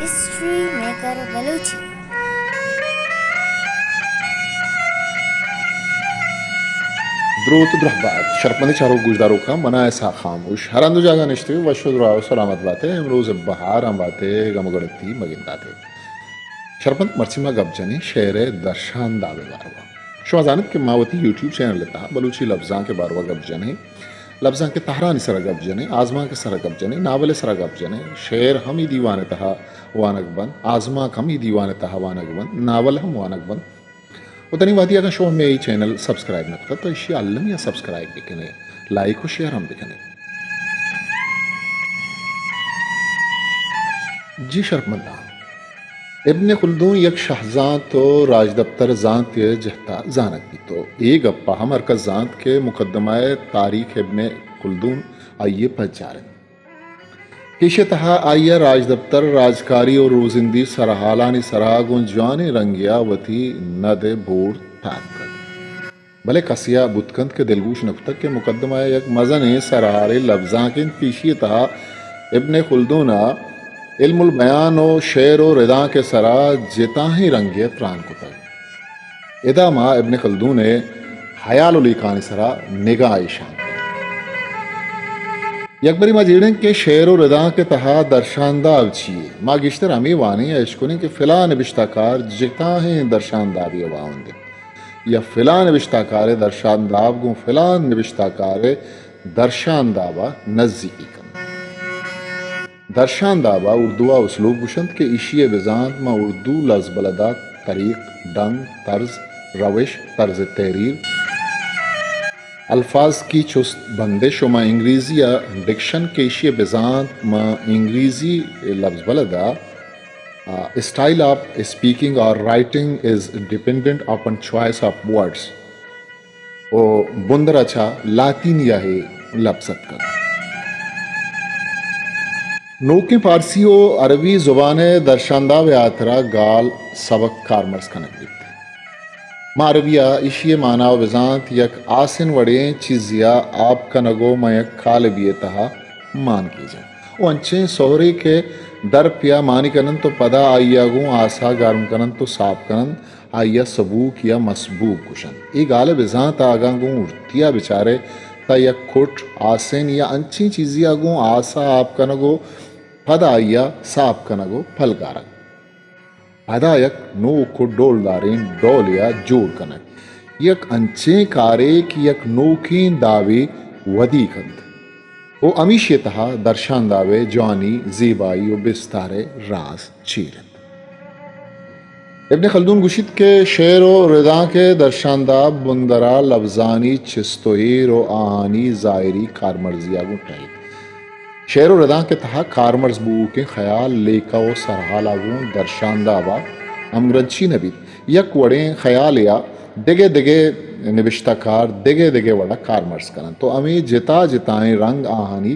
History maker Balochi. دروت درہبات شرپمندیں چاروک گوشداروکاں، من آں اسحاق خاموش۔ ہر ہند ءُ جاگہ نشتگ ئے، وش ءُ دراہ ءُ سلامت بات ئے، امروز بہار ہم بات ئے، گم ءُ گڑتی مہ گندات ئے۔ شرپمند، مرچی ما گپ جنیں شعر ءِ درشانداب ءِ باروا۔ شما زانت کہ ما وتی یوٹیوب چینل ءِ تہا بلوچی لبزانک ءِ باروا گپ جنیں، لبزانک ءِ تہرانی سرا گپ جنیں، آزمانک ءِ سرا گپ جنیں، ناول ءِ سرا گپ جنیں، شعر ہم اے دیوان ءِ تہا وانگ بنت، آزمانک ہم اے دیوان ءِ تہا وانگ بنت، ناول ہم وانگ بنت۔ ءُ تنی وہدی اگاں شما مئے اے چینل سبسکرائب نہ کتگ تو ایشی ءَ المی ءَ سبسکرائب بکنے، لائک ءُ شیئر ہم بکنے۔ جی شرپمنداں، ابن خلدون یک شہزانت ءُ راجدپتر زانتے ءِ جہت ءَ زانگ بیت ءُ اے گپ ءَ ہم ہرکس زانت کہ مقدمہ تاریخ ابن خلدون آئی ءِ پجار انت۔ ایشی ءِ تہا آئی ءَ راجدپتر، راجکاری ءُ روزندی سرحالانی سرا گوں جوانیں رنگے ءَ وتی ند ءِ بورت تاک کت۔ بلے کسے ءَ بوت کنت کہ دلگوش نہ کتگ کہ مقدمہ ءِ یک مزنیں سرحالے لبزانک انت کہ ایشی ءِ تہا ابن خلدون ءَ علم البیان ءُ شعر ءُ ردانک ءِ سرا جتاہیں رنگے ءَ تران کتگ۔ ادا ما ابن خلدون ءِ ہیال ءُ لیکہانی سرا نگاہ ایشان کنیں۔ یکبرے ما جیڑیں کہ شعر ءُ ردانک ءِ تہا درشانداب چی یے؟ ما گیشتر ہمے وانیں ءُ اشکنیں کہ فلاں نبشتہ کار جتاہیں درشاندابے ءِ واہند انت یا فلاں نبشتہ کار ءِ درشانداب گوں فلاں نبشتہ کار ءِ درشانداب ءَ نزیکی کنت۔ درشانداب ءَ اردو ءَ اسلوب گوشنت کہ ایشی ءِ بزانت ماں اردو لبزبلد ءَ طریق، ڈنگ، طرز، روش، طرز تحریر، الفاظ کی چست بندش ءُ ماں انگریزی ءَ ڈکشن کہ ایشی ءِ بزانت ماں انگریزی لبزبلد ءَ، آ، style of speaking or writing is dependent upon choice of words۔ ءُ بندر ءَ چہ لاطینی ءَ اے لبز اتکگ۔ نوکیں پارسی ءُ عربی زبان ءِ درشانداب ءِ ہاترا گال سبک کارمرز کنگ بیت۔ ماں عربی ءَ ایشی ءِ مانا ءُ بزانت یک آسن وڑیں چیزے ءَ آپ کنگ ءُ ماں یک کالبے ءِ تہا مان کیجگ ءُ انچیں سہرے کہ درپ ءَ مانی کن انت ءُ پدا آئی ءَ گوں آس ءَ گرم کن انت ءُ ساپ کن انت، آئی ءَ سبوک یا مسبوک گوش انت۔ اے گال ءِ بزانت ءَ اگاں گوں ہورتی ءَ بچارئے تہ یک کٹ، آسن یا انچیں چیزے ءَ گوں آس ءَ آپ کنگ ءُ پدا آئی ءَ ساپ کنگ ءُ پلگارگ۔ پدا یک نوک ءُ ڈولداریں ڈولے ءَ جوڑ کنگ۔ یک انچیں کارے کہ یک نوکیں دابے ودی کنت ءُ ہمیشی ءِ تہا درشانداب ءِ جوانی، زیبائی ءُ بستار ءِ راز چیر انت۔ ابن خلدون گوشیت کہ شعر ءُ ردانک ءِ درشانداب بندر ءَ لبزانی چست ءُ ایر ءُ آہانی ظاہری کارمرزی ءَ گوں ٹہیت۔ شعر ءُ ردانک ءِ تہا کارمرز بوؤکیں خیال، لیکہ ءُ سرحال ءَ گوں درشانداب ءَ ہمگرنچی نہ بیت۔ یک وڑیں خیالے ءَ دگہ دگہ نبشتہ کار دگہ دگہ وڑ ءَ کارمرز کن انت ءُ ہمے جتا جتائیں رنگ آہانی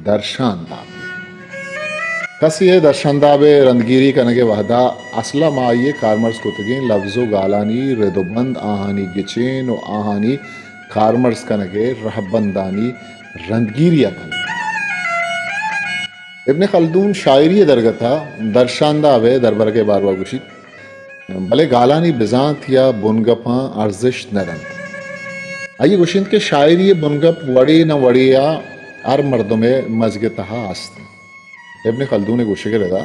درشانداب بیت۔ کسے ءِ درشانداب ءِ رندگیری کنگ ءِ وہد ءَ اسل ءَ ما آئی ءِ کارمرز کتگیں لبز ءُ گالانی رد ءُ بند، آہانی گچین ءُ آہانی کارمرز کنگ ءِ رہبندانی رندگیری ءَ کنیں۔ ابن خلدون شاعری ءِ درگت ءَ درشانداب ءِ دربرگ ءِ باروا گوشیت، بلے گالانی بزانت یا بنگپاں ارزشت نہ دنت۔ آئی ءَ گوشنت کہ شاعری ءِ بنگپ وڑے نہ وڑے ءَ ہر مردم ءِ مزگ ءِ تہا است انت۔ ابن خلدون ءِ گوشگ ءِ ردا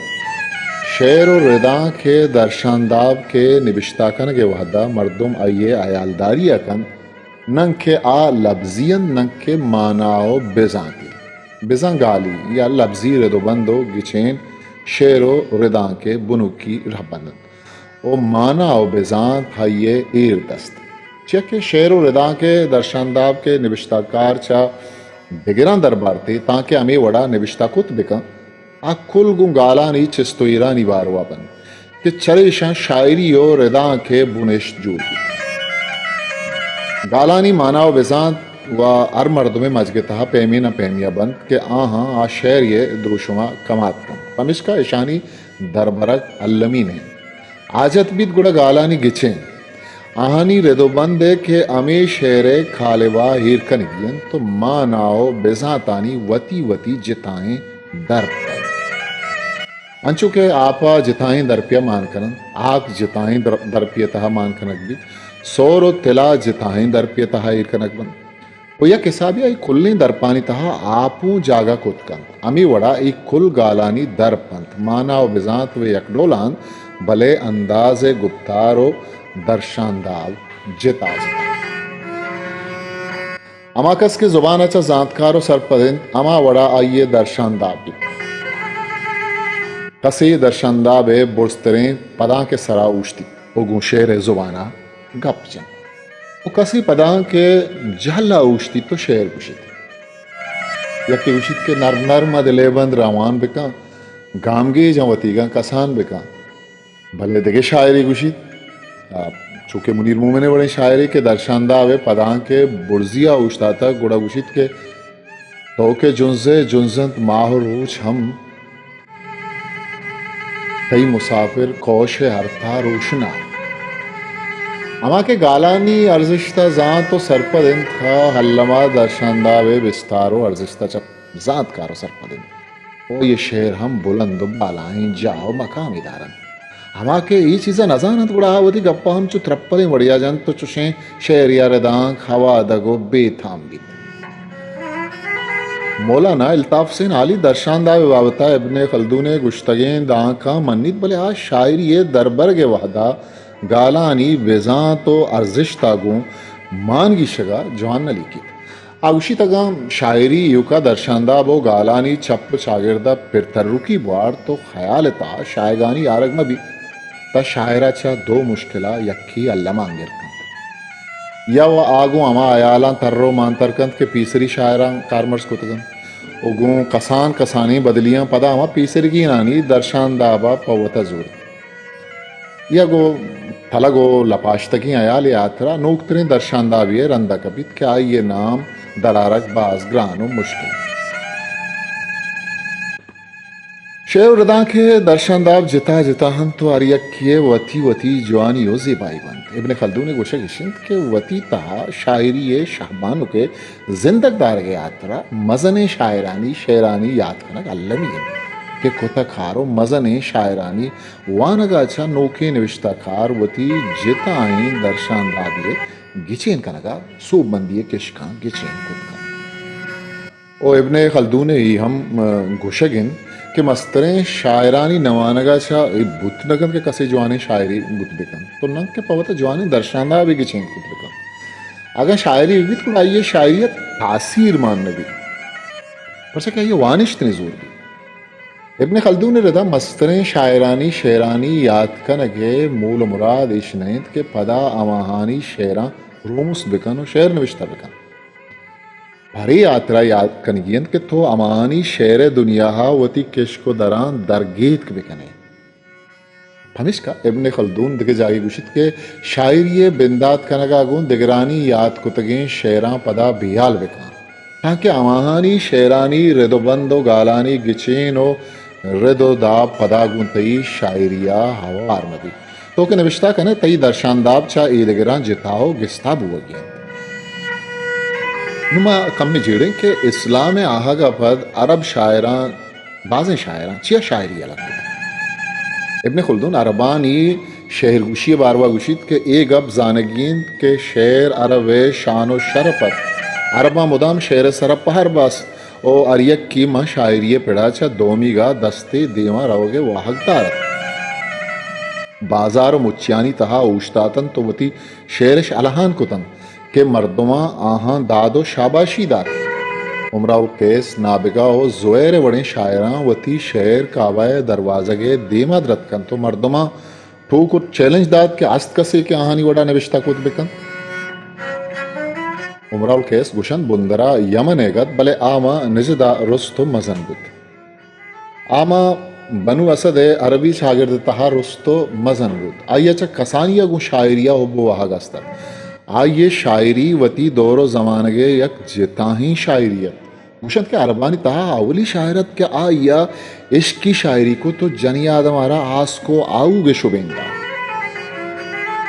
شعر ءُ ردانک ءِ درشانداب کہ نبشتہ کنگ ءِ وہد ءَ مردم آئی ءِ ہیالداری ءَ کنت، ننکہ آ لبزی انت، ننکہ مانا ءُ بزانتے۔ بزاں گالی یا لبزی رد ءُ بند ءُ گچین شعر ءُ ردانک ءِ بنکی رہبند انت ءُ مانا ءُ بزانت آئی ءِ ایر دست۔ چیا کہ شعر ءُ ردانک ءِ درشانداب کہ نبشتہ کار چہ دگراں دربارتے تانکہ ہمے وڑا نبشتہ کت بکن، آ کل گوں گالانی چست ءُ ایرانی باروا بنت کہ چریشاں شاعری ءُ ردانک ءِ بنہشت جوڑ بیت۔ گالانی مانا ءُ بزانت ءُ ہر مردمے مجگ ءِ تہا پیمے نہ پیمے ءَ بنت کہ آہاں آ شعری ءِ دروشم ءَ کمات کنت، پمیشکا اشانی دربرگ المی نہ انت۔ حاجت بیت گڑا گالانی گچین، آہانی رد ءُ بند ءِ کہ ہمے شعر ءِ کالب ءَ ایر کنگی انت ءُ مانا ءُ بزانتانی وتی وتی جتائیں درد انت۔ انچو کہ آپ ءَ جتائیں درپی ءَ مان کن اَنت، ہاک جتائیں در-، درپی ءِ تہا مان کنگ بیت، سور ءُ تلا جتائیں درپی ءِ تہا ایر کنگ بنت۔ ءُ یک حسابے ءَ اے کلیں درپانی تہا آپ اوں جاگہ کت کنت۔ ہمے وڑا اے کل گالانی درپ انت۔ مانا ءُ بزانت وَ یک ڈول انت، بلے انداز ءِ گپتار ءُ درشانداب جتا جتا۔ ہما کس کہ زبان ءَ چہ زانتکار ءُ سرپد انت، ہما وڑا آئی ءِ درشانداب بیت۔ کسے درشانداب ءِ برزتریں پدانک ءِ سرا اوشتیت ءُ گوں شعر ءِ زبان ءَ گپ جنت۔ ءُ کسے پدانک ءِ جہل ءَ اوشتیت ءُ شعر گوشیت۔ یکے گوشیت کہ نرم نرم ءَ دل ءِ بند روان بکن، گامگیجاں وتیگاں کسان بکن۔ بلے دگہ شاعرے گوشیت، آ، چو کہ منیر مومن ءِ وڑیں شاعرے کہ درشانداب ءِ پدانک ءِ برزی ءَ اوشتاتگ، گڑا گوشیت کہ تو کہ جنزئے جنزنت ماہ ءُ روچ ہم، تئی مسافر کوش ءِ ہرتاں روشنا۔ ہما کہ گالانی ارزشت ءَ زانت ءُ سرپد انت، آ الم ءَ درشانداب ءِ بستار ءُ ارزشت ءَ چہ زانتکار ءُ سرپد انت۔ ءُ آئی ءِ شعر ہم بلند ءُ بالائیں جاہ ءُ مقامے دار انت۔ ہما کہ اے چیز ءَ نہ زان انت، گڑا آ وتی گپ ءَ ہمچو ترپلیں وڑے ءَ جنت ءُ چشیں شعرے ءَ ردانک ہوادگ ءُ بے تام بیت۔ مولانا الطاف حسین عالی درشانداب ءِ بابت ءَ ابن خلدون ءِ گوشتگیں دانکاں منیت، بلے آ شاعری ءِ دربرگ ءِ وہد ءَ گالانی بزانت ءُ ارزشت ءَ گوں مان گیشگ ءَ جوان نہ لیکیت۔ آ گوشیت، اگاں شاعری ایوکا درشانداب ءُ گالانی چپ ءُ چاگرد ءَ پر ترکی بوارت ءُ خیال ءِ تہا شاہگانی آرگ مہ بیت، تہ شاعر ءَ چہ دو مشکل ءَ یکے الم ءَ انگر کنت۔ یا وَ آ گوں ہما ہیالاں تر ءُ مانتر کنت کہ پیسری شاعراں کارمرز کتگ انت ءُ گوں کسان کسانیں بدلیاں پدا ہما پیسرگینانی درشانداب ءَ پہ وت ءَ زورت۔ یا گوں تلگ ءُ لپاشتگیں ہیالے ءِ ہاترا نوکتریں درشاندابے ءِ رند ءَ کپیت کہ آئی ءِ نام درآرگ باز گران ءُ مشکل انت۔ شعر ءُ ردانک ءِ درشانداب جتا جتا انت ءُ ہر یکے ءِ وتی وتی جوانی ءُ زیبائی بنت۔ ابن خلدون ءِ گوشگ اش انت کہ وتی تہا شاعری ءِ شہبانک ءِ زندگ دارگ ءِ ہاترا مزنیں شاعرانی شعرانی یات کنگ المی انت کہ کتہ کار ءُ مزنیں شاعرانی وانگ ءَ چہ نوکیں نبشتہ کار وتی جتائیں درشاندابے ءِ گچین کنگ ءَ سوبمندی ءِ کشکاں گچین کت کنت۔ ءُ ابن خلدون ءِ اے ہم، م، گوشگ انت کہ مستریں شاعرانی نہ وانگ ءَ چہ اے بوت نہ کنت کہ کسے جوانیں شاعرے بوت بہ کنت، تو ننکہ پہ وت ءَ جوانیں درشاندابے گچین کت بہ کنت۔ اگاں شاعرے بہ بیت، گڑا آئی ءِ شاعری ءَ تاثیر مان نہ بیت، پرچا کہ آئی ءَ وانشت نزور بیت۔ ابن خلدون ءِ ردا مستریں شاعرانی شعرانی یات کنگ ءِ مول ءُ مراد ایش نہ انت کہ پدا ہماہانی شعراں رومس بہ کن ءُ شعر نبشتہ بہ کن۔ پرے ہاترا یات کنگی انت کہ تو ہماہانی شعر ءِ دنیا ءَ وتی کشک ءُ دراں درگیتک بہ کن ئے۔ پمیشکا ابن خلدون دگہ جاگہے گوشیت کہ شاعری ءِ بندات کنگ ءَ گوں دگرانی یات کتگیں شعراں پدا بے ہیال بہ کن، تانکہ ہماہانی شعرانی رد ءُ بند ءُ گالانی گچین ءُ رد ءُ داب پدا گوں تئی شاعری ءَ ہوار مہ بیت۔ تو کہ نبشتہ کن ئے، تئی درشانداب چہ ایدگراں جتا ءُ گستا بوگی انت۔ نوں ما کمے جیڑیں کہ اسلام ءِ آہگ ءَ پد عرب شاعراں، بازیں شاعراں چیا شاعری یلہ کت؟ ابن خلدون عربانی شعر گوشی ءِ باروا گوشیت کہ اے گپ زانگی انت کہ شعر عرب ءِ شان ءُ شرپ ات۔ عرباں مدام شعر ءِ سرا پہر بست ءُ ہر یکے ماں شاعری ءِ پڑا چہ دومیگا دستے دیما روگ ءِ واہگ دارت۔ بازار ءُ مچیانی تہا اوشتاتنت ءُ وتی شعرش الہان کتنت کہ مردماں آہاں داد ءُ شاباشی دات۔ امرؤ القیس، نابغہ ءُ زہیر ءِ وڑیں شاعراں وتی شعر کعبہ ءِ دروازگ ءِ دیما درتکنت ءُ مردماں ٹوک ءُ چیلنج دات کہ ہست کسے کہ آہانی وڑا نبشتہ کت بکنت۔ امرؤ القیس گوشنت بندرا یمن ءِ گت، بلے آ ماں نجدا رست ءُ مزن بوت۔ آ ماں بنو اسد ءِ عربی چاگرد ءِ تہا رست ءُ مزن بوت۔ آئی ءَ چہ کسانی ءَ گوں شاعری ءَ حب ءُ واہگ است ات۔ آئی ءِ شاعری وتی دور ءُ زمانگ ءِ یک جتاہیں شاعری ات۔ گوشنت کہ عربانی تہا اولی شاعر ات کہ آئی ءَ عشقی شاعری کت ءُ جنی آدم ءَ را آسک ءُ آؤگ ءِ شبین دات۔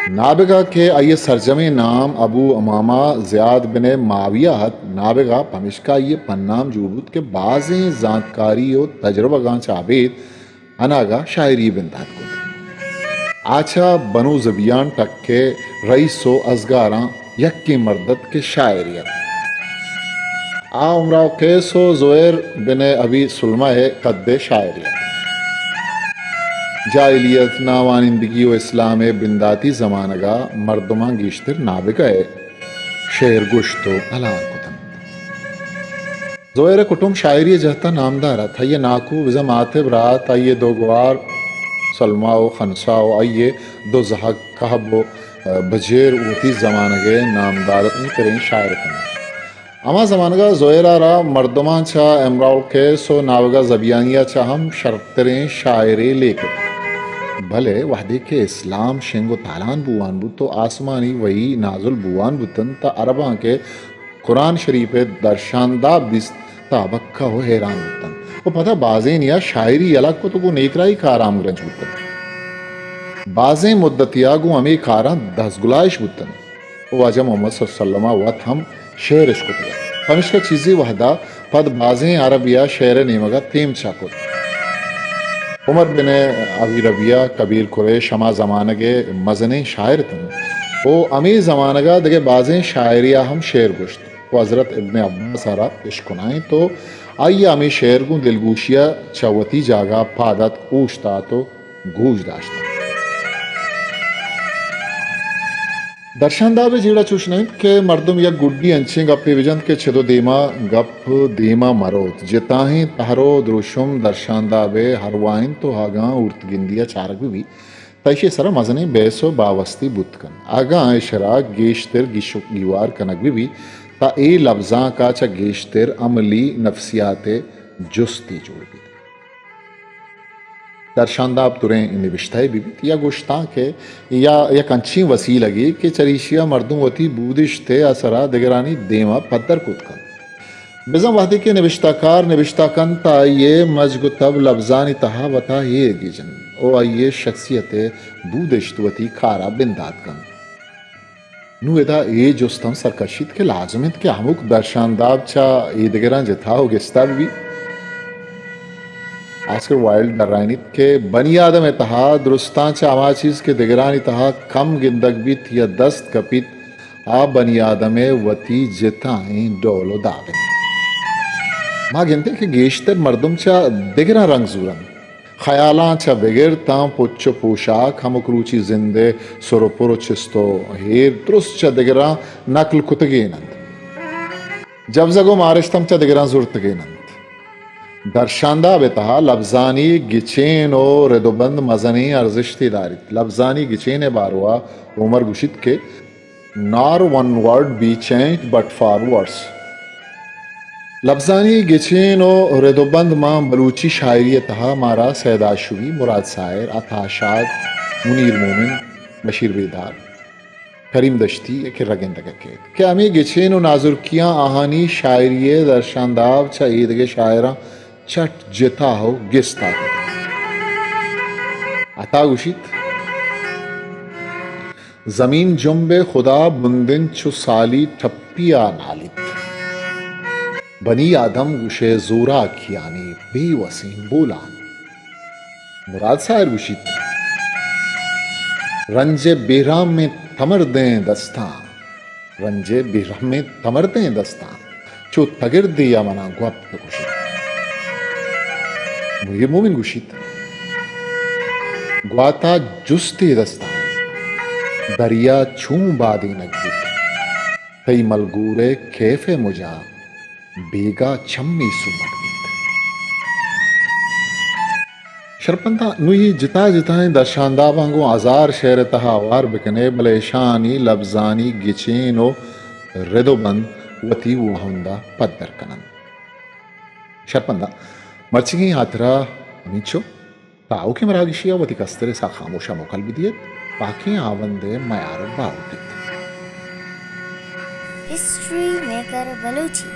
نابغہ کہ آئی ءِ سرجمیں نام ابو امامہ زیاد بن معاویہ ات، نابغہ پمیشکا آئی ءِ پنام جوڑ بوت کہ بازیں زانتکاری ءُ تجربگاں چہ ابید اناگا شاعری بندات کت۔ آ چہ بنو زبیان ٹک ءِ رئیس و ازگاراں یکیں مرد ات کہ شاعرے ات۔ آ امرؤ قیس و زہیر بن ابی سلمہ ءِ قد ءِ شاعرے ات۔ جاہلیت، ناوانندگی و اسلام ءِ بنداتی زمانگا مردماں گیشتر نابغہ ءِ شعر گوشت و الہان کت انت۔ زہیر ءِ کٹم شاعری ءِ جہت ءَ نامدار ات۔ آئی ءِ ناکو بزاں مات ءِ برات ات، آئی ءِ دو گوار سلمہ و خنسا و آئی ءِ دو زہگ کہب و بجیر وتی زمانگ ءِ نامدارتریں شاعر ات انت۔ ہما زمانگ ءَ زہیر ءَ را مردماں چہ امرؤ القیس و نابغہ زبیانی ءَ چہ ہم شرتریں شاعرے لیکت۔ بلے وہدے کہ اسلام شنگ و تالان بوان بوت و آسمانی وحی نازل بوان بوت انت، تہ عرباں کہ قرآن شریف ءِ درشانداب دیست، تہ ابکہ و حیران بوت انت و پدا بازینی ءَ شاعری یلہ کت و گوں نیکراہی کار ءَ ہمگرنچ بوت انت۔ بازیں مدتے ءَ گوں ہمے کاراں دزگلائش بوت انت و واجہ محمد صلی اللہ علیہ وسلم ءَ وت ہم شعر اش کتگ ات۔ پمشکا چیزے وہد ءَ پد بازیں عربے ءَ شعر ءِ نیمگ ءَ تیمچا کت۔ عمر بن ابی ربیعہ، کبیر قریش، ہما زمانگ ءِ مزنیں شاعر ات انت و ہمے زمانگ ءَ دگہ بازیں شاعرے ءَ ہم شعر گوشت و حضرت ابن عباس ءَ را اشکنائینت و آئی ءَ ہمے شعر گوں دلگوشی ءَ چہ وتی جاگہ ءَ پاد اتک، اوشتات و گوش داشت۔ درشانداب ءِ جیڑہ چوش نہ انت کہ مردم یک گڈی انچیں گپے بجنت کہ چد و دیما گپ دیما مروت۔ جتاہیں تہر و دروشم درشانداب ءِ ہرواہ انت و اگاں اورتگندی ءَ چارگ بہ بیت، تہ ایشی ءِ سرا مزنیں بحث و باوستی بوت کنت۔ اگاں ایشرا گیشتر گیش و گیوار کنگ بہ بیت، تہ اے لبزانک ءَ چہ گیشتر عملی نفسیات ءِ جستے جوڑ بیت۔ درشانداب دریں نبشتہ ئے بہ بیت یا گوشتانکے یا یک انچیں وسیلگے کہ چریشی ءَ مردم وتی بودشت ءِ اثر ءَ دگرانی دیم ءَ پدر کت کنت۔ بزاں وہدے کہ نبشتہ کار نبشتہ کنت، آئی ءِ مجگ و تب لبزانی تہا وتا ایر گیجنت و آئی ءِ شخصیت ءِ بودشت وتی کار ءَ بندات کنت۔ نوں ادا اے جست ہم سر کشیت کہ لازم انت کہ ہمک درشانداب چہ ایدگراں جتا و گستا بہ بیت۔ آسکر وائلڈ درائینیت کہ بنی آدم ءِ تہا درستاں چہ ہما چیز کہ دگرانی تہا کم گندگ بیت یا دست کپیت، آ بنی آدم ءِ وتی جتائیں ڈول و داب انت۔ ما گندیں کہ گیشتر مردم چہ دگراں رنگ زورنت۔ خیالاں چہ بگر تاں پچ و پوشاک، ہمک روچی زند ءِ سر و پر و چست و ایر درست چہ دگراں نقل کتگین انت۔ جبزگ و مارشت ہم چہ دگراں زرتگین انت۔ درشانداب ءِ تہا لبزانی گچین و رد و بند مزنیں ارزشتے داریت۔ لبزانی گچین ءِ باروا عمر گوشیت کہ Nor one word be changed but for worse. لبزانی گچین و رد و بند ماں بلوچی شاعری ءِ تہا مارا سید آشوبی، مراد ساحر، عطا شاد، منیر مومن، بشیر بیدار، کریم دشتی ءِ کرا گندگ ءَ کیت کہ ہمے گچین و نازرکیاں آہانی شاعری ءِ درشانداب چہ ایدگہ شاعراں چٹ جتا و گستا کتگ۔ عطا گوشیت، زمین جنب ءَ خدا بندن چو سالی ٹپی ءَ نالیت۔ بنی آدم گوشئے زوراکیانی بے وسیں بولان۔ مراد ساحر گوشیت، رنج ءِ بے رحمیں تمردیں دستاں، رنج ءِ بے رحمیں تمردیں دستاں۔ چو تگردے ءَ منا گوات بکشیت۔ منیر مومن گوشیت، گوات ءَ جستے دستاں، دریا چون بادینگ بیت، تئی ملگور ءِ کیف ءِ مجا بیگاہ چمی سومک بیت۔ شرپنداں نوں اے جتا جتائیں درشانداباں گوں ہزار شعر ءِ تہا ہوار بکن ئے، بلے اشانی لبزانی گچین و رد و بند وتی واہند ءَ پدر کن انت۔ شرپنداں مرچیگیں ہاترا ہمینچو، تا آؤکیں مراگشی ءَ وتی کستر ءِ ساہ خاموش ءَ موکل بدیت، پاکیں ہاوند ءِ میار ءُ باہوٹ ات۔ History maker Balochi.